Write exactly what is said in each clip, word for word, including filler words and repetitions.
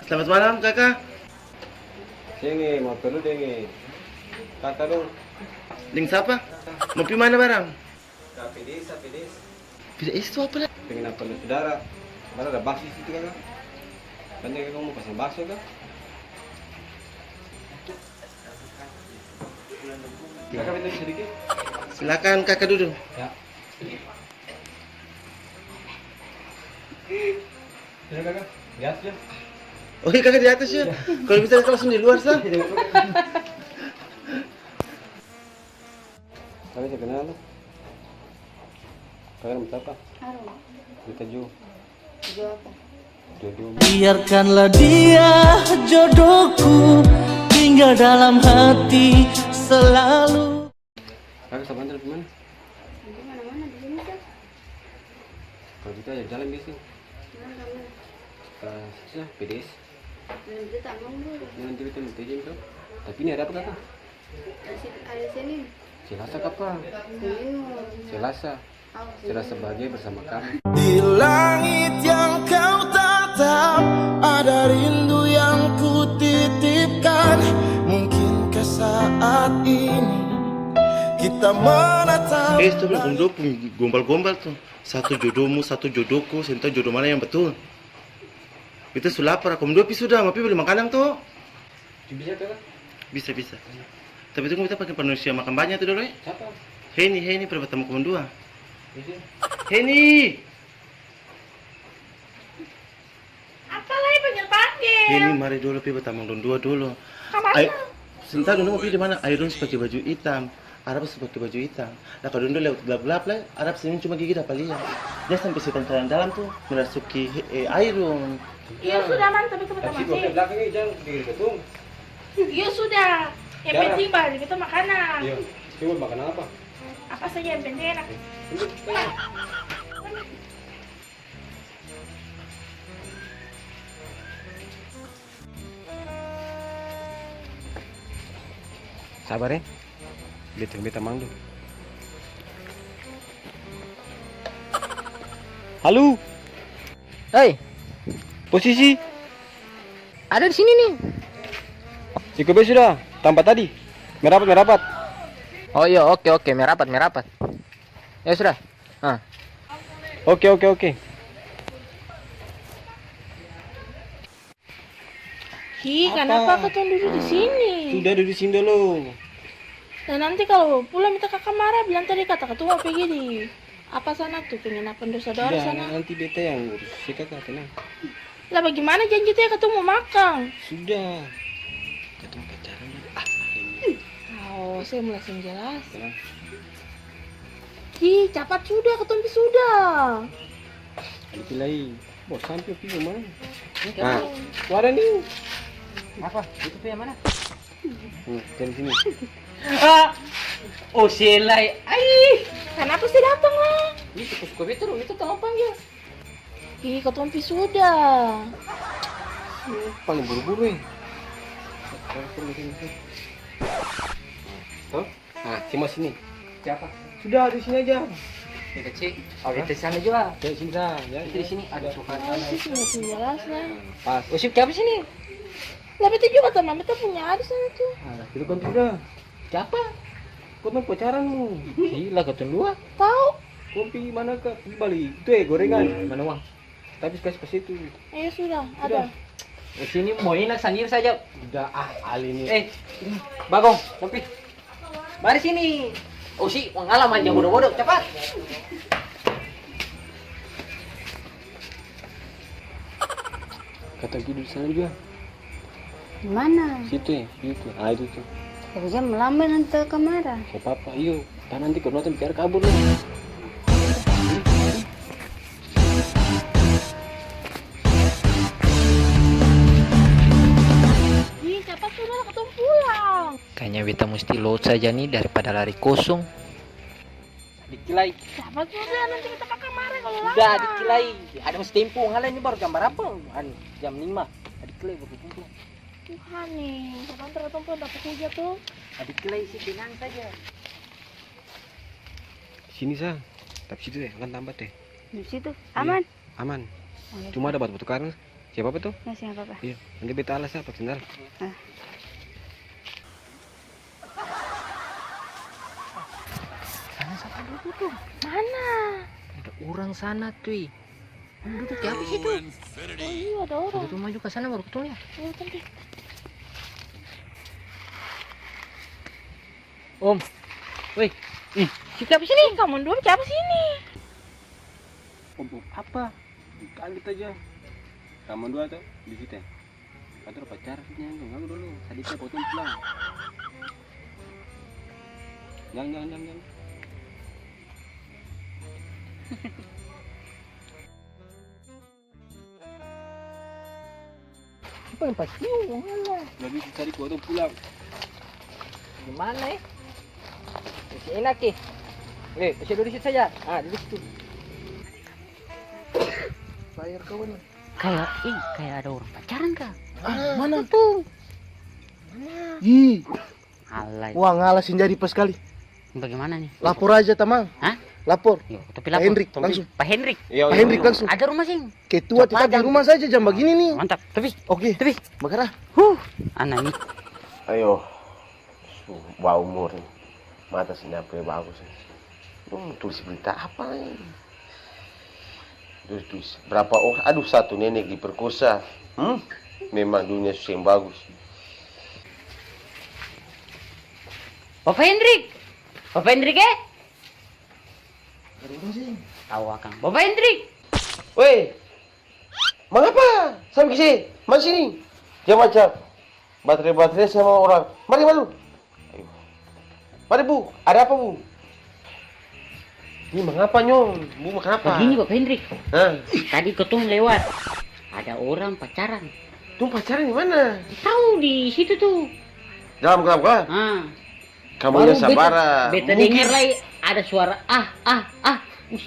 Selamat malam, Kaka. Seng e, mau perlu deng e, Kaka dong. Deng sapa? Mau pi mana barang? Ka P D S, P D S. P D S itu apa, Le? Pengen apa, Le, saudara? Baru ada bakso di situ, Kaka. Tanya Kaka mau pasang bakso ka? Kaka minta sedikit. Silakan, Kaka duduk. Ya. Sini, Kaka. Di atas, ya. Oh iya, Kaka di atas, ya. Iya. Kalau bisa, Kaka langsung di luar, sa. Kaka siapa nama? Kaka nama siapa? Arung. Kita Jo. Jo apa? Jodoh. Biarkanlah dia jodohku tinggal dalam hati selalu. Kaka sabantar pi mana? Di mana-mana, di sini sa. Kalau gitu ajak jalan biasa. Mana, mana? Ka situ sa, P D S. Nanti beta tamang dulu. Nanti beta minta izin to. Tapi ini hari apa, Kaka? Hari Sin-, hari Senin. Selasa kapa? Senin. Selasa. Oh, Selasa Senin. Bahagia bersama kami. Di langit yang kau tatap, ada rindu yang kutitipkan. Mungkinkah saat ini kita menatap. Eh, itu dong dua pung gombal-gombal tuh. Satu jodohmu, satu jodohku, seng tau jodoh mana yang betul. Beta su lapar, kong dua pi sudah, mau pi beli makanang to? Bisa, Kaka? Bisa, bisa. Tapi tunggu, beta panggil manusia makang banya tu dolo e. Sapa? Heni, Heni, par batemu kong dua. Bisa. Heni! Apa lai panggil-panggil? Heni, mari dolo pi batamang dong dua dolo. Kamana? Ai, seng tau dong dua pi di mana? Ayo dong su pake baju itam. Arab su pake baju itam. Lah, kalo dong lewat glap-glap lai, Arab senyum cuma gigi dapa lia. Dia sampe setan dalam-dalam tu merasuki, eh, Airun. Iyo, sudah, man, tapi kita masih. Tapi kalo ke belakang ni, jang diri ketung. Iyo, sudah. Yang penting bali kita makanan. Iyo, coba makan apa? Apa saja yang penting enak. Sabar e, beta, beta manggel. Halo. Hei. Posisi? Ada di sini nih. Iko be sudah, tampa tadi. Merapat, merapat. Oh iyo, oke, oke, merapat, merapat. Ya sudah. Ah. Oke, oke, oke. Hi, kanapa katong dudu di sini? Sudah dudu sini dolo. Nah, nanti kalo pulang beta kaka mara, bilang tadi kata katong mo pigi di apa sana tu, penginapan dosa-dosa sana. Sudah, nanti beta yang urus. Si kaka tenang. Lah, bagimana janji tu ya katong mo makang? Sudah. Katong pacaran dulu. Ah, ini. Oh, saya mulai seng jelas. Tenang. Ih, capat sudah, katong pi sudah. Nanti lai. Bos, sampe pi yang mana? Nah, suara nih. Apa? Itu pi yang mana? Hmm, dari sini. Ah! Oh, selai. Ai! Kanapa sih datang lah? Ini suka-suka beta dong, beta tamang panggil. Ih, katong pi sudah. Paling buru-buru, eh. Toh? Ah, cuma sini. Siapa? Sudah, di sini aja. Ini kecil. Oke. Di sana juga. Di sini, sa. Ya, di sini. Aduh, suka. Oh, itu sih masih jelas lah. Pas. Oh, sip, siapa sini? Lah, beta juga tamang, beta punya ada sana tuh. Ah, itu kan sudah. Siapa? Kau main pacaranmu. Gila, katong dua. Tahu. Kau pi mana ka? Pi bali itu, eh, gorengan. Mana uang? Tapi kasih ke situ. Ayo sudah, ada. Di sini mau enak sandiri saja. Udah, ah, Ali ini. Eh, Bagong, Tompi. Mari sini. Oh, si, mangala manja bodo-bodo, cepat. Katong pi dudu sana jua. Di mana? Situ e, situ. Ah, itu tu. Tapi jang malamba nanti kamar. Seng papa, iyo. Tah nanti kalo nonton bicara kabur lo. Ih, capat sudah lah, katong pulang. Kayaknya beta musti lot saja ni daripada lari kosong. Dikit lai. Capat sudah, nanti beta kaka mara kalo lama. Sudah, dikit lai. Ada masih tempo, ngala ini baru jam barapa? Anu, jam lima. Dikit lai, baru tempo. Tuhan e, sabantar katong pung dapa kuja to. Dikit lai, si tenang saja. Sini sa, tapi situ e, kan tampa te. Di situ, iya, aman? Aman. Oh, iya. Cuma ada batu-batu karang. Seng apa-apa to? Ya, seng apa-apa. Iya, nanti beta alas apa sendal. Ah. Sana sapa dudu tu? Mana? Ada orang sana, tui. Dudu kiapa situ? Oh iya, ada orang. Dudu maju ka sana baru katong lia. Iya, betul, betul. Om. Weh. Ih, si kiapa sini? Kamu dua kiapa sini? Om, om apa? Kaget aja. Kamu dua tuh di situ. Katong pacar sini, tunggu dulu. Sadiki potong pulang. Jang, jang, jang, jang. Apa yang pas? Yuk, mana? Jadi cari kuat pulang. Gimana, eh? Masih enak, eh? Eh, masih duduk situ saja. Ah, duduk situ. Bayar kawan. Kayak, ih, kayak ada orang pacaran kah? Ah, mana? Tuh. Ih. Alay. Wah, ngalah seng jadi pas skali. Bagaimana nih? Lapor aja, tamang. Hah? Lapor. Yo, tapi lapor. Pak Hendrik, langsung. Pak Hendrik. Pak Hendrik, langsung. Ada rumah sing? Ketua tetap di rumah saja, jam bagini nih. Mantap. Tapi, oke. Tapi. Bagara. Huh, ana nih. Ayo. Su baumur nih. Mata seng dapa bagus nih. Dong tulis berita apa nih? Tulis, tulis. Berapa orang? Aduh, satu nenek diperkosa. Hmm? Memang dunia su seng bagus. Bapak Hendrik! Bapak Hendrik, eh? Ada orang sini. Tahu akang. Bapak Hendrik! Weh! Mangapa? Sampai ke sini. Mari sini. Dia macam baterai-baterai sama orang. Mari, mari. Ayo. Mari, Bu. Ada apa, Bu? Ini mangapa, Nyong? Bu, mangapa? Begini, Bapak Hendrik. Hah? Tadi katong lewat. Ada orang pacaran. Tong pacaran di mana? Tahu di situ tuh. Dalam, dalam, dalam. Ah. Kamu yang sabar. Baru beta, beta dengar lai ada suara, "Ah, ah, ah."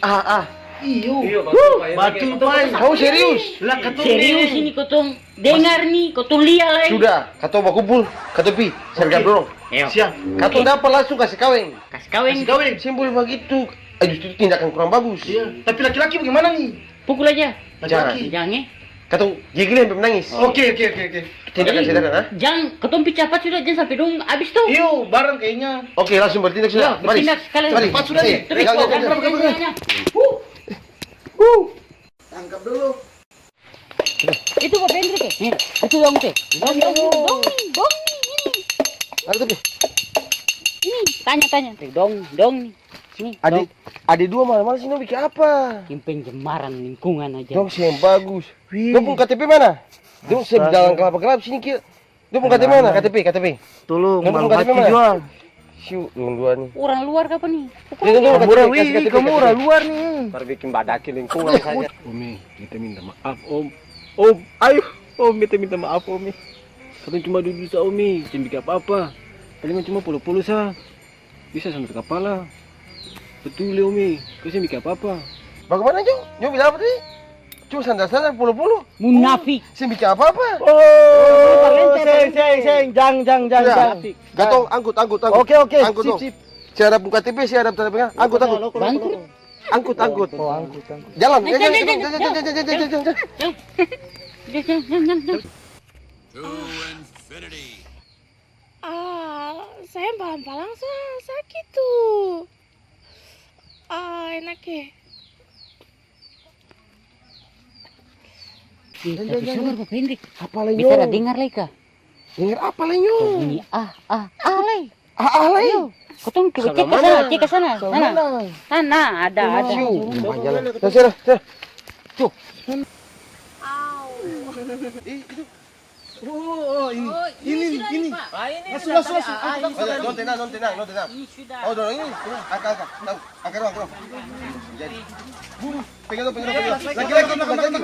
Ah, ah. Iyo. Iyo, batul, Pak. Batul, Pak. Kamu serius? Lah, katong serius ini, katong dengar nih, katong lia lai. Sudah, katong bakumpul, katong pi sergap dorong. Oke. Siap. Katong dapa langsung kasi kaweng. Kasi kaweng. Kasi kaweng. Seng boleh bagitu. Eh, justru tindakan kurang bagus. Iya. Tapi laki-laki bagaimana nih? Pukul aja. Laki-laki. Jang, eh. Katong gigi lempeng menangis. Oke, oke, oke, oke. Tindakan sederhana, ah. Jang, katong pi capat sudah, jang sampe dong abis to. Iyo, barang kayaknya. Oke, langsung bertindak sudah. Mari. Bertindak sekalian. Mari. Cepat sudah nih. Terus, jang, jang, jang, jang, jang. Huh. Huh. Tangkap dulu. Itu Bapak Hendrik, eh? Nih, itu dong, teh. Dong, dong, dong, dong, nih, dong, nih, ini. Ada tuh, Pi. Ini, tanya, tanya. Tuh, dong, dong, nih. Sini, ade, dong. Ade dua malam-malam sini dong bikin apa? Bikin pencemaran lingkungan aja. Dong seng bagus. Wih. Dong pung K T P mana? Dong seng jalan kelapa gelap sini, kira. Dong pung K T P mana? K T P, K T P. Tolong, dong pung K T P mana? Siu, dong dua nih. Orang luar kapa nih? Pokoknya dong, dong, dong, K T P, wih, kasih K T P, kamu orang luar nih. Tar bikin badaki lingkungan saja. Umi, beta minta maaf, Om. Om, ayo, Om, beta minta maaf, Om. Katong cuma dudu sa, Umi, seng biking apa-apa. Palingan cuma polo-polo sa. Bisa sandal kapala. Betul, Umi, katong seng biking apa-apa. Bagaimana, Jo? Jo bilang apa tadi? Cuma sandal-sandal, polo-polo. Munafik. Seng biking apa-apa. Oh, seng, seng, seng. Jang, jang, jang, jang. Sudah. Munafik. Katong angkut, angkut, angkut. Oke, oke. Angkut, sip, sip. Seng ada pung K T P, seng ada tanda pengenal. Angkut, angkut. Bangkrut. Angkut, angkut. Oh, angkut, angkut. Jalan. Jang, jang, jang, jang, jang. Jang, jang, jang, jang. To infinity. Ah, saya palang-palang sa-, sakit tuh. Ah, enak ya. Ih, tapi sabar, Bapak Hendrik. Apa lai, Nyong? Beta ada dengar lai ka. Dengar apa lai, Nyong? Bunyi ah, ah, ah lai. Ah, ah lai? Iyo. Katong coba cek ka sana, cek ka sana. Sana. Sana, ada, ada. Sana, sana. Tuh. Au. Eh, itu. Oh, oh, ini. Oh, ini, ini, sudah ini. Nih, Pak. Ah, ini. Masuk, masuk, masuk. Ah, ini sudah. Dong, tenang, dong, tenang, dong, tenang. Ini sudah. Oh, dong, ini. Tenang. Angkat, angkat. Tahu. Angkat, angkat. Jadi. Pegang, pegang, pegang. Laki-laki, laki-laki.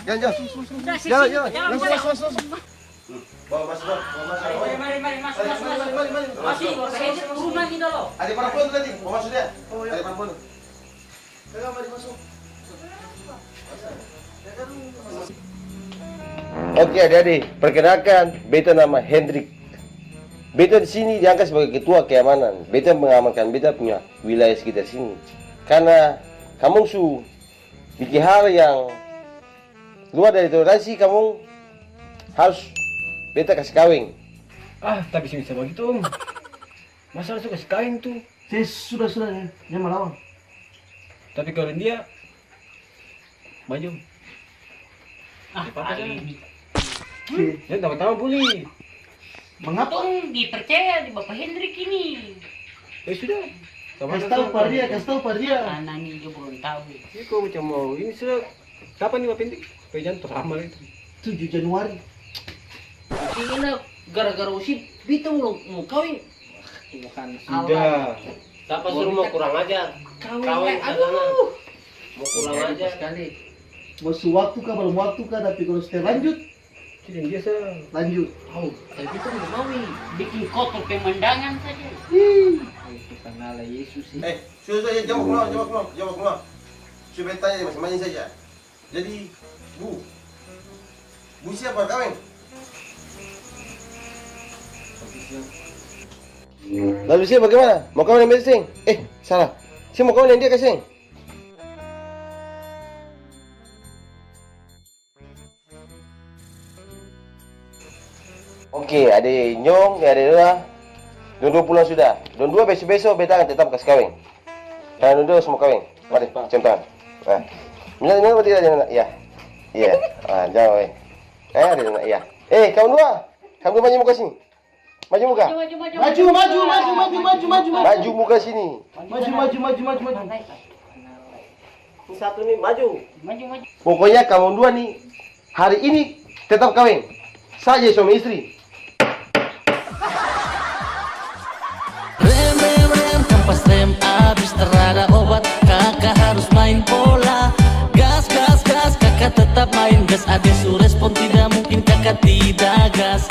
Jangan, jangan. Sudah, sini. Jangan, jangan. Jangan, jangan. Langsung, langsung, langsung, langsung. Hmm. Bawa masuk, bawa, bawa masuk. Mari, mari, mari, mari, masuk, masuk. Mari, mari, mari, mari, mari. Masih, masih, turun lagi, bawa masuk dia. Oh, iya. Ada perempuan tuh tadi, bawa masuk dia. Oh, iya. Ada perempuan tuh. Oke, ade-ade, perkenalkan, beta nama Hendrik. Beta di sini diangkat sebagai ketua keamanan. Beta mengamankan beta punya wilayah sekitar sini. Karena kamong su bikin hal yang Luar dari toleransi, kamong harus beta kasi kaweng. Ah, tapi seng bisa bagitu, Om. Masa harus kasi kaweng tu? Se, sudah, sudah, ya. Jang malawan. Tapi kalo dia, maju. Ah, apa-apa saja. Ini. Si. Jang tama-tama buli. Mangapa? Katong dipercaya di Bapak Hendrik ini. Ya sudah. Kas tau par dia, kas tau par dia. Ana ni jua balong tau. Iko macam mau ini sudah. Kapan ni Bapak Hendrik? Pe jang terlambat itu. Tujuh Januari. Ini gara-gara usi beta mau, mau kaweng. Tuhan. Sudah. Sapa suruh mau kurang ajar? Kaweng, kaweng, aduh. Mau kurang ajar. Mau su waktu ka, balom waktu ka, tapi kalo su terlanjut, itu yang biasa. Lanjut. Au, tapi beta nda mau ini. Biking kotor pemandangan saja. Ih. Ai, Tuhan Allah, Yesus, eh. Eh, sudah, sudah, jawab keluar, jawab keluar, jawab keluar. Su beta tanya masing-masing saja. Jadi, Bu, Bu siap mo kaweng? Lalu siap bagaimana? Mo kaweng deng beta seng? Eh, salah. Siap mo kaweng deng dia ka seng? Oke, ade Nyong, ade Dua. Dong dua pulang sudah. Dong dua beso-beso beta akan tetap kas kaweng. Tangan dong dua semua kaweng. Mari, cium tangan. Nah. Mina, mina, berarti ada, Mina. Iya. Iya. Ah, jauh, eh. Eh, ada, Mina. Iya. Eh, kamu dua. Kamu dua maju muka sini. Maju muka. Maju, maju, maju. Maju muka sini. Maju, maju, maju, maju, maju. Ini satu nih, maju. Maju, maju. Pokoknya kamu dua nih, hari ini tetap kaweng. Sah jadi suami istri. Rem, rem, rem, kampas rem abis, tarada obat, kaka harus main bola. Gas, gas, gas, kaka tetap main gas, ade su respon, tidak mungkin kaka tidak gas.